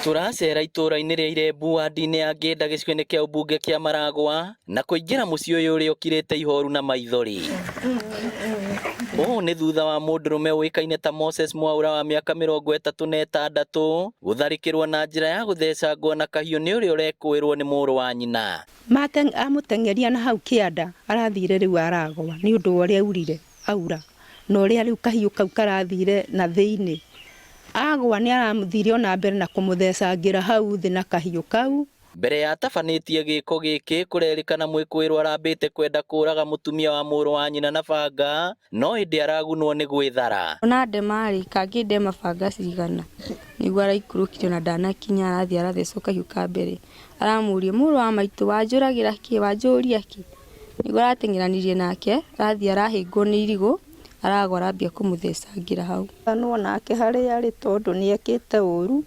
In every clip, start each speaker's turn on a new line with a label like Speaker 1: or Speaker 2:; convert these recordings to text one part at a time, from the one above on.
Speaker 1: Tũracera itũũra-inĩ rĩa Irembu wadi-inĩ ya Ngĩnda gĩcigo-inĩ kĩa ũmbunge kĩa Maragwa na kũingĩra mũciĩ ũyũ ũrĩa ũkirĩte ihoru na maithori. Ũũ nĩ thutha wa mũndũrũme ũĩkaine ta Moses Mwaura wa mĩaka 36 gũtharĩkĩrwo na njĩra ya gũthecangwo na kahiũ nĩ ũrĩa ũrekũĩrwo nĩ mũrũ wa nyina.
Speaker 2: Amũteng'eria na hau kĩanda arathire rĩu aragwa nĩ ũndũ wa ũrĩa aurire aura na ũrĩa rĩu kahiũ kau karathire na thĩinĩ. Agwa nĩ arathire ona mbere na kũmũthecangĩra hau thĩ na kahiũ kau.
Speaker 1: Mbere ya atabanĩtie gĩko gĩkĩ kũrerĩkana mwĩkũĩrwo arambĩte kwenda kũraga mũtumia wa mũrũ wa nyina na banga no ĩndĩ aragunwo nĩ gwĩthara.
Speaker 3: Ona ndema-rĩ, kangĩndema banga cigana nĩguo araikũrũkire ona ndanakinya arathiĩ arathecwo kahiũ ka mbere. Aramũria mũrũ wa maitũ wanjũragĩra kĩ wanjũria kĩ? Nĩguo arateng'eranirie nake arathiĩ arahĩngwo nĩ irigũ aragwa arambia kũmũthecangĩra hau.
Speaker 2: Anwo nake harĩa arĩ tondũ nĩ ekĩte ũru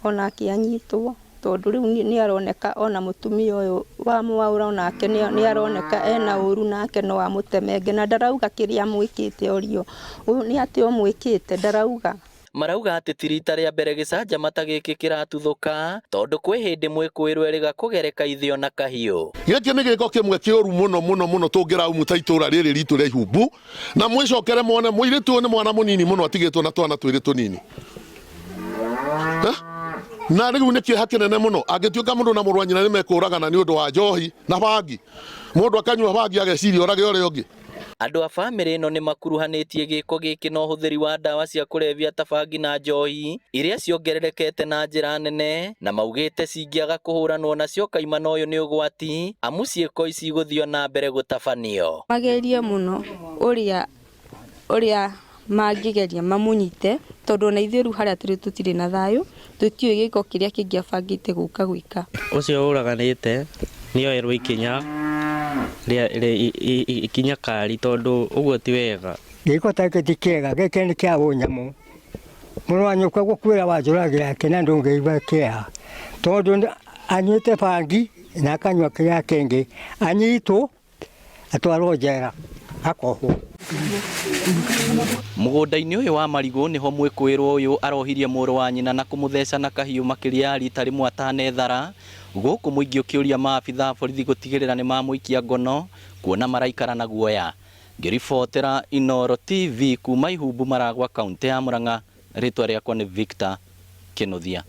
Speaker 2: onake anyitwo tondũ rĩu nĩ aroneka ona mũtumia ũyũ wa Mwaũra onake nĩ aroneka ena ũru nake no amũtemenge na ndarauga kĩrĩa amwĩkĩte orio nĩ atĩ ũmwĩkĩte ndarauga.
Speaker 1: Marauga atĩ ti rita rĩa mbere gĩcanjama ta gĩkĩ kĩratuthũka tondũ kwĩ hĩndĩ mwĩkũĩrwo erĩga kũgereka ithĩo na kahiũ.
Speaker 4: Gĩkĩ nĩ gĩko kĩmwe kĩũru mũno mũno mũno tũngĩraumu ta itũra rĩrĩ ritũ rĩa Ihumbu, na mwĩcokere mwone mũirĩtu ũyũ nĩ mwana mũnini mũno atigĩtwo na twana twĩrĩ tũnini. Na rĩu nĩ kĩeha kĩnene mũno angĩtuĩka mũndũ na mũrũ wa nyina nĩ mekũragana nĩ ũndũ wa njohi na bangi, mũndũ akanyua bangi ageciria orage ũrĩa ũngĩ.
Speaker 1: Andũ a bamĩrĩ ĩno nĩ makuruhanĩtie gĩko gĩkĩ na ũhũthĩri wa ndawa cia kũrebia ta bangi na njohi iria ciongererekete na njĩra nene na maugĩte cingĩaga kũhũranwo nacio kaimana ũyũ nĩ ũgwati amu ciĩko ici igũthiĩ na mbere gũtabanio.
Speaker 3: Magerie mũno ũrĩa ũrĩa mangĩgeria mamũnyite tondũ ona ithuĩ rĩu harĩa tũrĩ tũtirĩ na thayũ, tũtiũĩ gĩko kĩrĩa kĩngĩ abangĩte gũka gwĩka.
Speaker 5: Ũcio ũraganĩte nĩ oerwo ikinya ikinya kari tondũ ũguo ti wega.
Speaker 6: Gĩko ta gĩkĩ ti kĩega, gĩkĩ nĩ kĩa ũnyamũ. Mũrũ wa nyũkwa gũkwĩra wanjũragĩra kĩ na ndũngĩigua kĩeha tondũ anyuĩte bangi na akanyua kĩrĩa kĩngĩ, anyitwo atwarwo njera akohwo.
Speaker 1: Mũgũnda-inĩ ũyũ wa marigũ nĩho mwĩkũĩrwo ũyũ arohirie mũrũ wa nyina na kũmũtheca na kahiũ makĩria ya rita rĩmwe atanethara. Gũkũ mũingĩ ũkĩũria maabitha a borithi gũtigĩrĩra nĩ mamũikia ngono kuona maraikara na guoya. Ngĩribotera Inooro TV kuma Ihumbu Maragwa kaũntĩ ya Murang'a, rĩtwa rĩakwa nĩ Victor Kĩnuthia.